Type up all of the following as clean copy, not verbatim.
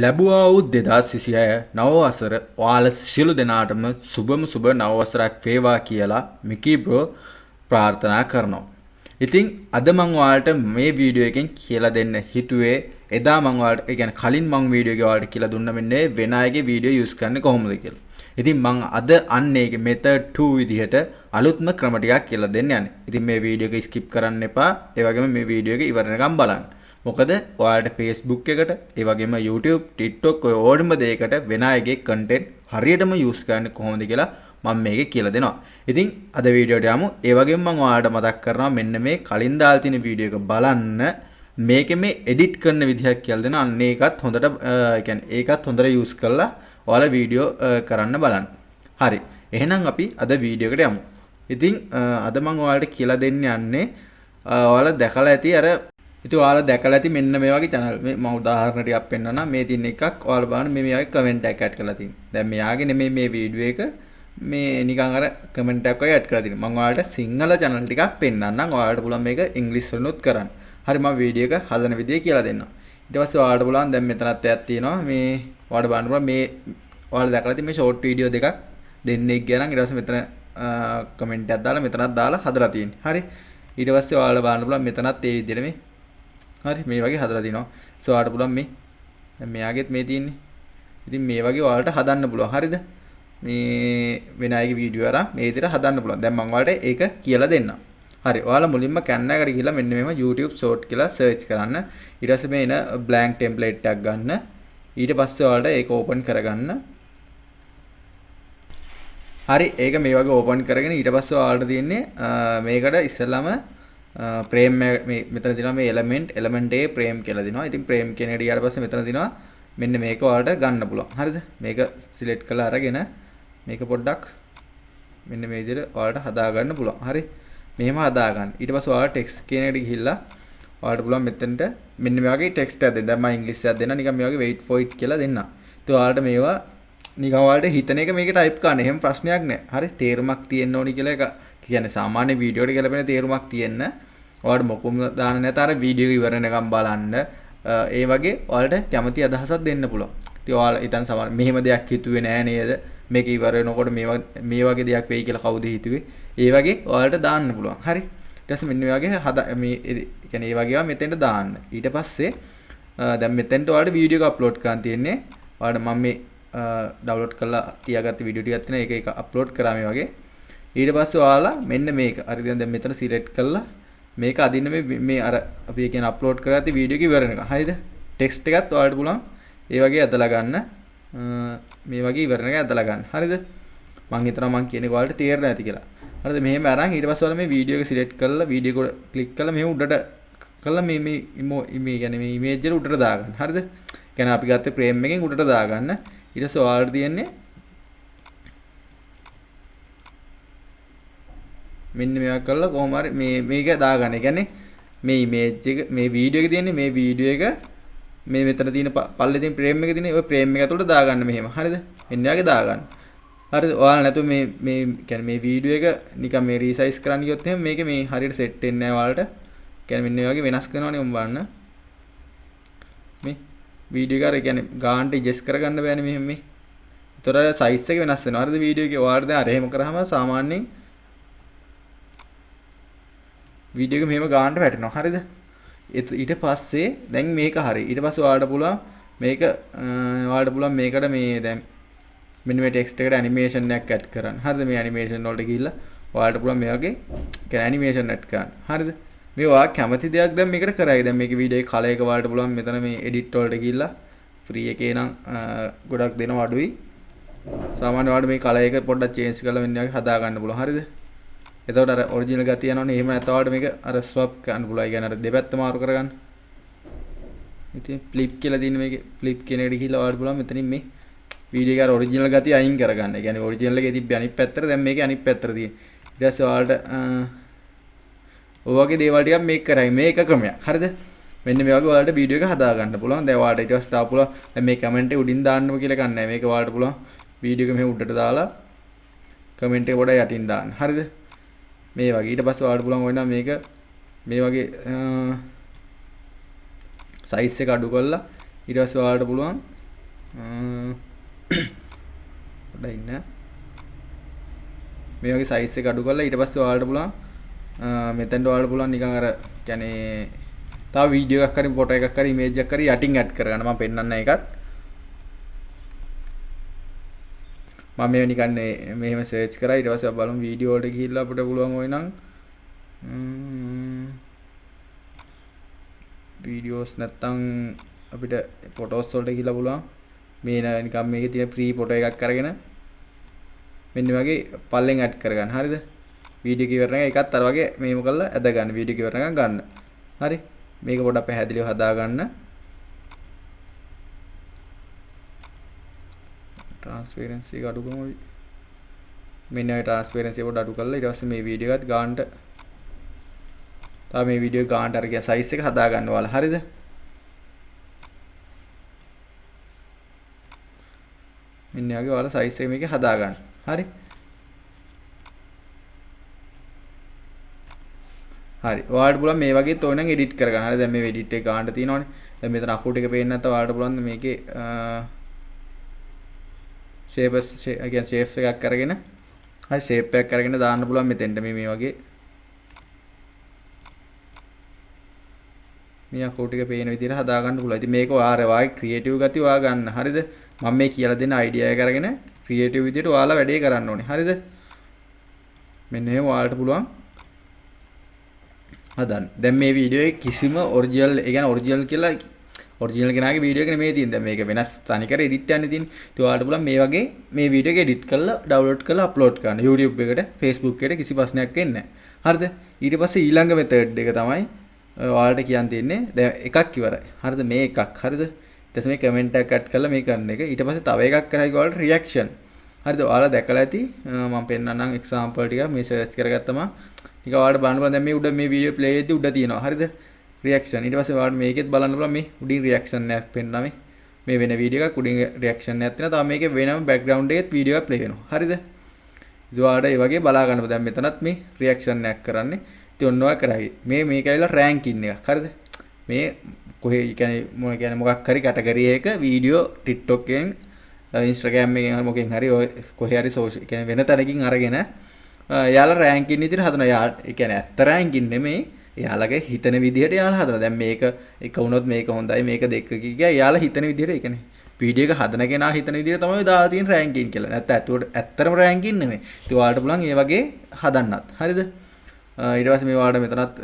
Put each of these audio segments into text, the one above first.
ලැබුවා වූ 2026 නව වසර ඔයාලා සියලු දෙනාටම සුබම සුබ නව වසරක් වේවා කියලා මිකී බ්‍රෝ ප්‍රාර්ථනා කරනවා. ඉතින් අද මං ඔයාලට මේ වීඩියෝ එකෙන් කියලා දෙන්න හිතුවේ එදා මං ඔයාලට ඒ කියන්නේ කලින් මං වීඩියෝ එකේ ඔයාලට කියලා දුන්න මෙන්න වෙන අයගේ වීඩියෝ යූස් කරන්නේ කොහොමද කියලා. ඉතින් මං අද අන්න ඒකේ මෙතඩ් 2 විදිහට අලුත්ම ක්‍රම ටිකක් කියලා දෙන්න යන්නේ. ඉතින් මේ වීඩියෝ එක ස්කිප් කරන්න එපා. ඒ වගේම මේ වීඩියෝ එක ඉවර වෙනකම් බලන්න. මොකද ඔයාලට Facebook එකට, ඒ වගේම YouTube, TikTok ඔය ඕනම දෙයකට වෙන අයගේ කන්ටෙන්ට් හරියටම යූස් කරන්නේ කොහොමද කියලා මම මේකේ කියලා දෙනවා. ඉතින් අද වීඩියෝට යමු. ඒ වගේම මම ඔයාලට මතක් කරනවා මෙන්න මේ කලින් දාලා තියෙන වීඩියෝ එක බලන්න. මේකේ මේ එඩිට් කරන විදිහක් කියලා දෙනවා. අන්න ඒකත් හොඳට ඒ කියන්නේ ඒකත් හොඳට යූස් කරලා ඔයාලා වීඩියෝ කරන්න බලන්න. හරි. එහෙනම් අපි අද වීඩියෝ එකට යමු. ඉතින් අද මම ඔයාලට කියලා දෙන්න යන්නේ ඔයාලා දැකලා ඇති අර ඉතින් ඔයාලා දැකලා ඇති මෙන්න මේ වගේ channel මේ මම උදාහරණ ටිකක් පෙන්නනවා. මේ තියෙන එකක් ඔයාලා බලන්න මේ වගේ කමෙන්ට් එකක් ඇඩ් කරලා තියෙනවා. දැන් මෙයාගේ නෙමෙයි මේ වීඩියෝ එක මේ නිකන් අර කමෙන්ට් එකක් වගේ ඇඩ් කරලා තියෙනවා. මම ඔයාලට සිංහල channel ටිකක් පෙන්නන්නම්. ඔයාලට පුළුවන් මේක ඉංග්‍රීසි වලිනුත් කරන්න. හරි මම වීඩියෝ එක හදන විදිය කියලා දෙන්නම්. ඊට පස්සේ ඔයාලට පුළුවන් දැන් මෙතනත් එකක් තියෙනවා. මේ ඔයාලට බලන්න පුළුවන් මේ ඔයාලා දැකලා තියෙන මේ ෂෝට් වීඩියෝ දෙකක් දෙන්නෙක් ගියා නම් ඊට පස්සේ මෙතන කමෙන්ට් එකක් දාලා මෙතනත් දාලා හදලා තියෙන්නේ. හරි. ඊට පස්සේ ඔයාලා බලන්න පුළුවන් මෙතනත් ඒ විදිහට මේ හරි මේ වගේ හදලා තිනවා. සෝ ඔයාලට පුළුවන් මේ දැන් මෙයාගෙත් මේ තියෙන්නේ. ඉතින් මේ වගේ ඔයාලට හදන්න පුළුවන්. හරිද? මේ වෙන අයගේ වීඩියෝ අරන් මේ විදිහට හදන්න පුළුවන්. දැන් මම ඔයාලට ඒක කියලා දෙන්නම්. හරි. ඔයාලා මුලින්ම Canva එකට ගිහලා මෙන්න මෙහෙම YouTube short කියලා සර්ච් කරන්න. ඊට පස්සේ මේ එන බ්ලැන්ක් ටෙම්ප්ලේට් එකක් ගන්න. ඊට පස්සේ ඔයාලට ඒක ඕපන් කරගන්න. හරි. ඒක මේ වගේ ඕපන් කරගෙන ඊට පස්සේ ඔයාලට තියෙන්නේ මේකට ඉස්සෙල්ලාම ෆ්‍රේම් මේ මෙතන තියෙනවා මේ එලිමන්ට් A frame කියලා දෙනවා. ඉතින් ෆ්‍රේම් කියන එකට ගියාට පස්සේ මෙතන තියෙනවා මෙන්න මේක ඔයාලට ගන්න පුළුවන්. හරිද? මේක සිලෙක්ට් කරලා අරගෙන මේක පොඩ්ඩක් මෙන්න මේ විදිහට ඔයාලට හදා ගන්න පුළුවන්. හරි. මෙහෙම හදා ගන්න. ඊට පස්සේ ඔයාලා ටෙක්ස්ට් කියන එකට ගිහිල්ලා ඔයාලට පුළුවන් මෙතනට මෙන්න මේ වගේ ටෙක්ස්ට් එකක් දෙන්න. දැන් මම ඉංග්‍රීසි එකක් දෙන්න නිකන් මේ වගේ wait for it කියලා දෙන්නම්. ඉතින් ඔයාලට මේවා නිකන් ඔයාලට හිතන එක මේක ටයිප් කරන්න. එහෙම ප්‍රශ්නයක් නෑ. හරි. තේරුමක් තියෙන්න ඕනි කියලා එක කියන්නේ සාමාන්‍ය වීඩියෝ එකට ගැලපෙන තේරුමක් තියෙන්න. ඔයාලට මොකුම දාන්න නැත අර වීඩියෝ එක ඉවර වෙනකම් බලන්න. ඒ වගේ ඔයාලට කැමති අදහසක් දෙන්න පුළුවන්. ඉතින් ඔයාලා හිතන සමහර මෙහෙම දෙයක් හිතුවේ නෑ නේද? මේක ඉවර වෙනකොට මේ වගේ දෙයක් වෙයි කියලා කවුද හිතුවේ? ඒ වගේ ඔයාලට දාන්න පුළුවන්. හරි. ඊට පස්සේ මෙන්න මේ වගේ හදා මේ ඒ කියන්නේ ඒ වගේ ඒවා මෙතෙන්ට දාන්න. ඊට පස්සේ දැන් මෙතෙන්ට ඔයාලට වීඩියෝ එක අප්ලෝඩ් කරන්න තියෙන්නේ. ඔයාලට මම මේ ඩවුන්ලෝඩ් කරලා තියාගත්ත වීඩියෝ ටිකක් තියෙනවා. ඒක එක අප්ලෝඩ් කරා මේ වගේ. ඊට පස්සේ ඔයාලා මෙන්න මේක හරි දැන් මෙතන සිලෙක්ට් කරලා මේක අදින්න මේ මේ අර අපි ඒ කියන්නේ අප්ලෝඩ් කරලා තිය වීඩියෝ එක ඉවර වෙනකන්. හරිද? ටෙක්ස්ට් එකත් ඔයාලට පුළුවන් ඒ වගේ ඇදලා ගන්න. මේ වගේ ඉවර වෙනකන් ඇදලා ගන්න. හරිද? මං හිතනවා මං කියන එක ඔයාලට තේරෙනවා ඇති කියලා. හරිද? මෙහෙම අරන් ඊට පස්සේ ඔයාලා මේ වීඩියෝ එක සිලෙක්ට් කරලා වීඩියෝ එක ක්ලික් කරලා මෙහෙම උඩට කරලා මේ මේ මේ කියන්නේ මේ ඉමේජ් එක උඩට දාගන්න. හරිද? කියන්නේ අපි ගත්තේ ෆ්‍රේම් එකෙන් උඩට දාගන්න. ඊට පස්සේ ඔයාලට තියෙන්නේ මෙන්න මේවා කරලා කොහොම හරි මේ මේක දාගන්න. ඒ කියන්නේ මේ ඉමේජ් එක මේ වීඩියෝ එක තියෙන්නේ මේ වීඩියෝ එක මේ මෙතන තියෙන පල්ලේ තියෙන ෆ්‍රේම් එක තියෙන ඔය ෆ්‍රේම් එක ඇතුළට දාගන්න මෙහෙම. හරිද? මෙන්න යාගේ දාගන්න. හරිද? ඔයාලා නැතුව මේ මේ කියන්නේ මේ වීඩියෝ එක නිකන් මේ රීසයිස් කරන්න ගියොත් එහෙම මේක මේ හරියට සෙට් වෙන්නේ නැහැ ඔයාලට. කියන්නේ මෙන්න මේ වගේ වෙනස් කරනවනේ උන් බලන්න. මේ වීඩියෝ එක අර කියන්නේ ගානට ඇඩ්ජස්ට් කරගන්න බෑනේ මෙහෙම මේ. ඒතර අර සයිස් එක වෙනස් වෙනවා. හරිද? වීඩියෝ එකේ ඔයාලට දැන් අර එහෙම කරාම සාමාන්‍යයෙන් වීඩියෝ එක මෙහෙම ගානට වැටෙනවා. හරිද? ඊට පස්සේ දැන් මේක හරි. ඊට පස්සේ ඔයාලට පුළුවන් මේක ඔයාලට පුළුවන් මේකට මේ දැන් මෙන්න මේ ටෙක්ස්ට් එකට ඇනිමේෂන් එකක් ඇඩ් කරන්න. හරිද? මේ ඇනිමේෂන් වලට ගිහිල්ලා ඔයාලට පුළුවන් මේ වගේ කියන්නේ ඇනිමේෂන් ඇඩ් කරන්න. හරිද? මේ ඔයා කැමති දෙයක් දැන් මේකට කරයි. දැන් මේකේ වීඩියෝ එකේ කලර් එක ඔයාලට පුළුවන් මෙතන මේ එඩිට් වලට ගිහිල්ලා ෆ්‍රී එකේ නම් ගොඩක් දෙනවා අඩුයි. සාමාන්‍ය ඔයාලට මේ කලර් එක පොඩ්ඩක් චේන්ජ් කරලා මෙන්න වගේ හදා ගන්න පුළුවන්. හරිද? එතකොට අර ඔරිජිනල් ගතිය යනවනේ. එහෙම නැත්නම් ඔයාලට මේක අර ස්වැප් කරන්න පුළුවන්. ඒ කියන්නේ අර දෙපැත්ත මාරු කරගන්න. ඉතින් ෆ්ලිප් කියලා තියෙන මේකේ ෆ්ලිප් කියන එකට ගිහිල්ලා ඔයාලට පුළුවන් මෙතනින් මේ වීඩියෝ එක අර ඔරිජිනල් ගතිය අයින් කරගන්න. ඒ කියන්නේ ඔරිජිනල් එකේ තිබ්බ අනිත් පැත්තට දැන් මේකේ අනිත් පැත්තට තියෙන. ඊට පස්සේ ඔයාලට ඔය වගේ දේවල් ටිකක් මේක කරයි. මේ එක ක්‍රමයක්. හරිද? මෙන්න මේ වගේ ඔයාලට වීඩියෝ එක හදා ගන්න පුළුවන්. දැන් ඔයාලට ඊට පස්සේ තව පුළුවන්. දැන් මේ කමෙන්ට් එක උඩින් දාන්නම කියලා එකක් නැහැ. මේක ඔයාලට පුළුවන් වීඩියෝ එක මෙහෙ උඩට දාලා කමෙන්ට් එක පොඩ්ඩක් යටින් දාන්න. හරිද? මේ වගේ ඊට පස්සේ ඔයාලට පුළුවන් වෙනවා මේක මේ වගේ සයිස් එක අඩු කරලා ඊට පස්සේ ඔයාලට පුළුවන් පොඩ්ඩක් ඉන්න. මේ වගේ සයිස් එක අඩු කරලා ඊට පස්සේ ඔයාලට පුළුවන් මෙතෙන්ට ඔයාලට පුළුවන් නිකන් අර කියන්නේ තව වීඩියෝ එකක් හරි ෆොටෝ එකක් හරි ඉමේජ් එකක් හරි යටින් ඇඩ් කරගන්න. මම පෙන්නන්න ඒකත්. මම මේ නිකන් මෙහෙම සර්ච් කරා. ඊට පස්සේ අපි බලමු වීඩියෝ වලට ගිහිල්ලා අපිට පුළුවන් ওই නම් වීඩියෝස් නැත්තම් අපිට ෆොටෝස් වලට ගිහිල්ලා පුළුවන් මේ නිකන් මේකේ තියෙන ෆ්‍රී ෆොටෝ එකක් අරගෙන මෙන්න වගේ පල්ලෙන් ඇඩ් කරගන්න. හරිද? වීඩියෝ එක ඉවර වෙනකන් ඒකත් අර වගේ මෙහෙම කරලා ඇද ගන්න. වීඩියෝ එක ඉවර වෙනකන් ගන්න. හරි. මේක පොඩ්ඩක් පැහැදිලිව හදා ගන්න. ට්‍රාන්ස්පරන්සි එක අඩු කරමු අපි. මෙන්න මේ ට්‍රාන්ස්පරන්සි එක පොඩ්ඩක් අඩු කරලා ඊට පස්සේ මේ වීඩියෝ එකත් ගානට තව මේ වීඩියෝ එක ගානට අර කියන සයිස් එක හදා ගන්න ඔයාලා. හරිද? මෙන්න වගේ ඔයාලා සයිස් එක මේකේ හදා ගන්න. හරි. හරි. ඔයාලට පුළුවන් මේ වගේත් ඕන නම් එඩිට් කරගන්න. හරි. දැන් මේ එඩිට් එක ගානට තියෙනවනේ. දැන් මෙතන අකුරු ටික පේන්නේ නැත්නම් ඔයාලට පුළුවන් මේකේ ෂේපස් ඒ කියන්නේ ෂේප් එකක් අරගෙන හරි ෂේප් එකක් අරගෙන දාන්න පුළුවන් මෙතෙන්ට මේ මේ වගේ මේ අකුරු ටික පේන විදිහට හදා ගන්න පුළුවන්. ඉතින් මේක ඔයා ඔයාගේ ක්‍රියේටිව් ගතිය ඔයා ගන්න. හරිද? මම මේ කියලා දෙන අයිඩියා එක අරගෙන ක්‍රියේටිව් විදිහට ඔයාලා වැඩේ කරන්න ඕනේ. හරිද? මෙන්න එහෙම ඔයාලට පුළුවන් හදන්න. දැන් මේ වීඩියෝ එකේ කිසිම ඔරිජිනල් ඒ කියන්නේ ඔරිජිනල් කියලා ඔරිජිනල් කෙනාගේ වීඩියෝ එක නෙමෙයි තියෙන්නේ. දැන් මේක වෙනස් තනිකර එඩිට් යන්නේ තියෙන්නේ. ඉතින් ඔයාලට පුළුවන් මේ වගේ මේ වීඩියෝ එක එඩිට් කරලා ඩවුන්ලෝඩ් කරලා අප්ලෝඩ් කරන්න. YouTube එකට, Facebook එකට කිසි ප්‍රශ්නයක් වෙන්නේ නැහැ. හරිද? ඊට පස්සේ ඊළඟ මෙතඩ් එක තමයි ඔයාලට කියන්න තියෙන්නේ. දැන් එකක් ඉවරයි. හරිද? මේ එකක්. හරිද? ඊට පස්සේ මේ කමෙන්ට් එකක් ඇඩ් කරලා මේ කරන එක. ඊට පස්සේ තව එකක් කරා කිව්වලට රියැක්ෂන්. හරිද? ඔයාලා දැකලා ඇති. මම පෙන්නන්නම් එක්සැම්පල් ටික මේ සර්ච් කරගත්තම නිකන් ඔයාලට බලන්න පුළුවන්. දැන් මේ උඩ මේ වීඩියෝ ප්ලේ වෙද්දි උඩ තියෙනවා. හරිද? රියැක්ෂන්. ඊට පස්සේ ඔයාලට මේකෙත් බලන්න පුළුවන් මේ උඩින් රියැක්ෂන් එකක් පෙන්නනවා මේ. මේ වෙන වීඩියෝ එකක් උඩින් රියැක්ෂන් එකක් තියෙනවා. තව මේකේ වෙනම බෑග්ග්‍රවුන්ඩ් එකෙත් වීඩියෝ එකක් ප්ලේ වෙනවා. හරිද? ඉතින් ඔයාලට ඒ වගේ බලා ගන්න පුළුවන්. දැන් මෙතනත් මේ රියැක්ෂන් එකක් කරන්නේ. ඉතින් ඔන්න ඔයා කරාවි. මේ මේක ඇවිල්ලා රෑන්කින් එකක්. හරිද? මේ කොහේ කියන්නේ මොන කියන්නේ මොකක් හරි කැටගරි එකක වීඩියෝ TikTok එකෙන් Instagram එකෙන් හරි මොකෙන් හරි ඔය කොහේ හරි සෝෂල් කියන්නේ වෙන තැනකින් අරගෙන එයාලා රෑන්කින් විදිහට හදනවා. එයා ඒ කියන්නේ ඇත්ත රෑන්කින් නෙමෙයි. එයාලගේ හිතන විදිහට එයාලා හදනවා. දැන් මේක එක වුණොත් මේක හොඳයි මේක දෙක කිය කිය එයාලා හිතන විදිහට ඒ කියන්නේ වීඩියෝ එක හදන කෙනා හිතන විදිහට තමයි දාලා තියෙන රෑන්කින් කියලා. නැත්නම් ඇත්තටම රෑන්කින් නෙමෙයි. ඉතින් ඔයාලට පුළුවන් ඒ වගේ හදන්නත්. හරිද? ඊට පස්සේ මේ ඔයාලට මෙතනත්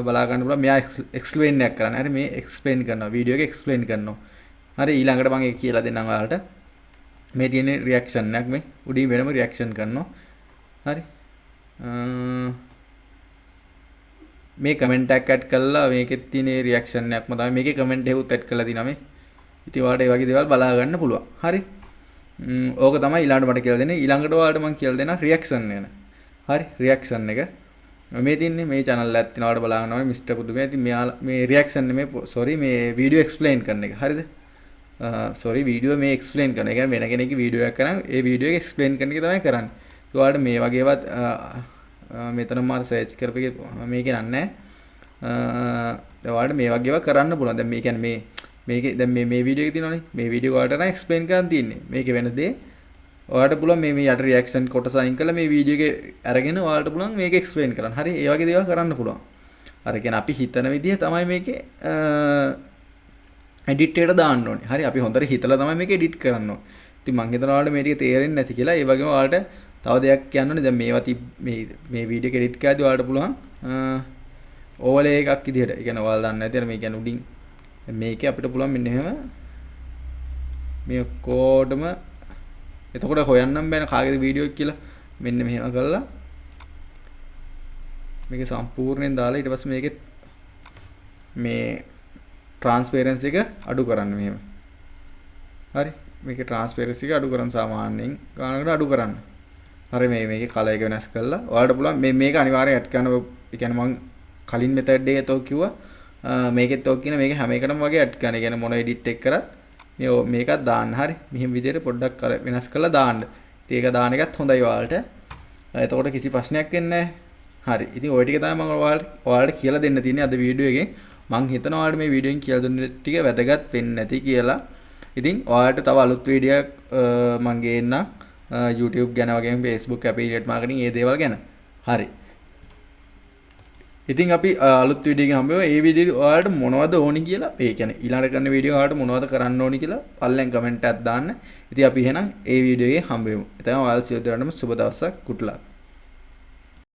බලා ගන්න පුළුවන් මෙයා එක්ස්ප්ලেইন එකක් කරන්න. හරි මේ එක්ස්ප්ලেইন කරනවා. වීඩියෝ එක එක්ස්ප්ලেইন කරනවා. හරි ඊළඟට මම ඒක කියලා දෙන්නම් ඔයාලට. මේ තියෙන රියැක්ෂන් එකක් මේ උඩින් වෙනම රියැක්ෂන් කරනවා. හරි. මේ කමෙන්ට් එකක් ඇඩ් කරලා මේකෙත් තියෙන රියැක්ෂන් එකක්ම තමයි මේකේ කමෙන්ට් එකකුත් ඇඩ් කරලා තියෙනවා මේ. ඉතින් ඔයාලට ඒ වගේ දේවල් බලා ගන්න පුළුවන්. හරි. ඕක තමයි ඊළඟට මට කියලා දෙන්නේ. ඊළඟට ඔයාලට මම කියලා දෙනවා රියැක්ෂන් ගැන. හරි රියැක්ෂන් එක. මේ තියෙන්නේ මේ channel එකක් තියෙනවා ඔයාලට බලා ගන්න ඕනේ මිස්ටර් පුදුමය. ඉතින් මෙයාලා මේ රියැක්ෂන් නෙමෙයි සෝරි මේ වීඩියෝ එක්ස්ප්ලেইন කරන එක. හරිද? සෝරි වීඩියෝ මේ එක්ස්ප්ලেইন කරන. ඒ කියන්නේ වෙන කෙනෙක්ගේ වීඩියෝ එකක් කරන් ඒ වීඩියෝ එක එක්ස්ප්ලেইන් කරන එක තමයි කරන්නේ. ඉතින් ඔයාලට මේ වගේවත් මෙතන මම සර්ච් කරපු එකේ මේකේ නන්නේ නැහැ. ඔයාලට මේ වගේ ඒවා කරන්න පුළුවන්. දැන් මේ කියන්නේ මේ මේකේ දැන් මේ මේ වීඩියෝ එක තියෙනවනේ. මේ වීඩියෝ ඔයාලට නම් එක්ස්ප්ලেইන් කරන් තියෙන්නේ. මේකේ වෙන දේ ඔයාලට පුළුවන් මේ මේ යට රියැක්ෂන් කොටස අයින් කරලා මේ වීඩියෝ එක අරගෙන ඔයාලට පුළුවන් මේක එක්ස්ප්ලেইන් කරන්න. හරි ඒ වගේ දේවල් කරන්න පුළුවන්. අර කියන්නේ අපි හිතන විදිය තමයි මේකේ එඩිට් එකට දාන්න ඕනේ. හරි අපි හොඳට හිතලා තමයි මේක එඩිට් කරන්න ඕනේ. ඉතින් මං හිතනවා ඔයාලට මේ ටික තේරෙන්නේ නැති කියලා. ඒ වගේම ඔයාලට තව දෙයක් කියන්න ඕනේ. දැන් මේවා මේ මේ වීඩියෝ එක එඩිට් කරද්දී ඔයාලට පුළුවන් ඕවර්ලේ එකක් විදිහට. ඒ කියන්නේ ඔයාලා දන්නේ නැති අර මේ කියන්නේ උඩින් මේකේ අපිට පුළුවන් මෙන්න එහෙම මේ ඔක්කොටම එතකොට හොයන්නම් බෑනේ කාගේද වීඩියෝ එක කියලා. මෙන්න මෙහෙම කරලා මේක සම්පූර්ණයෙන් දාලා ඊට පස්සේ මේකේ මේ ට්‍රාන්ස්පරන්සි එක අඩු කරන්න මෙහෙම. හරි මේකේ ට්‍රාන්ස්පරන්සි එක අඩු කරන්න සාමාන්‍යයෙන් ගානකට අඩු කරන්න. හරි මේ මේකේ කලර් එක වෙනස් කරලා ඔයාලට පුළුවන් මේ මේක අනිවාර්යෙන් ඇඩ් කරන්න. ඒ කියන්නේ මං කලින් මෙතඩ් එකේ තෝ කිව්වා මේකෙත් ඔක් කියන මේක හැම එකටම වගේ ඇඩ් කරන්න. ඒ කියන්නේ මොන එඩිට් එක කරත් මේ මේකත් දාන්න. හරි මෙහෙම විදියට පොඩ්ඩක් අර වෙනස් කරලා දාන්න. ඉතින් ඒක දාන එකත් හොඳයි ඔයාලට. එතකොට කිසි ප්‍රශ්නයක් වෙන්නේ නැහැ. හරි. ඉතින් ওই ටික තමයි මම ඔයාලට කියලා දෙන්න තියෙන්නේ අද වීඩියෝ එකේ. මං හිතනවා ඔයාලට මේ වීඩියෝ එකෙන් කියලා දුන්න ටික වැදගත් වෙන්නේ නැති කියලා. ඉතින් ඔයාලට තව අලුත් වීඩියෝ එකක් මං ගේන්නම් YouTube ගැන වගේම Facebook affiliate marketing ඒ දේවල් ගැන. හරි. ඉතින් අපි අලුත් වීඩියෝ එකකින් හම්බ වෙමු. ඒ වීඩියෝ ඔයාලට මොනවද ඕනි කියලා, ඒ කියන්නේ ඊළඟට කරන වීඩියෝ ඔයාලට මොනවද කරන්න ඕනි කියලා පල්ලෙන් කමෙන්ට් එකක් දාන්න. ඉතින් අපි එහෙනම් ඒ වීඩියෝ එකේ හම්බ වෙමු. එතකන් ඔයාලා සියලු දෙනාටම සුබ දවසක්. Good luck.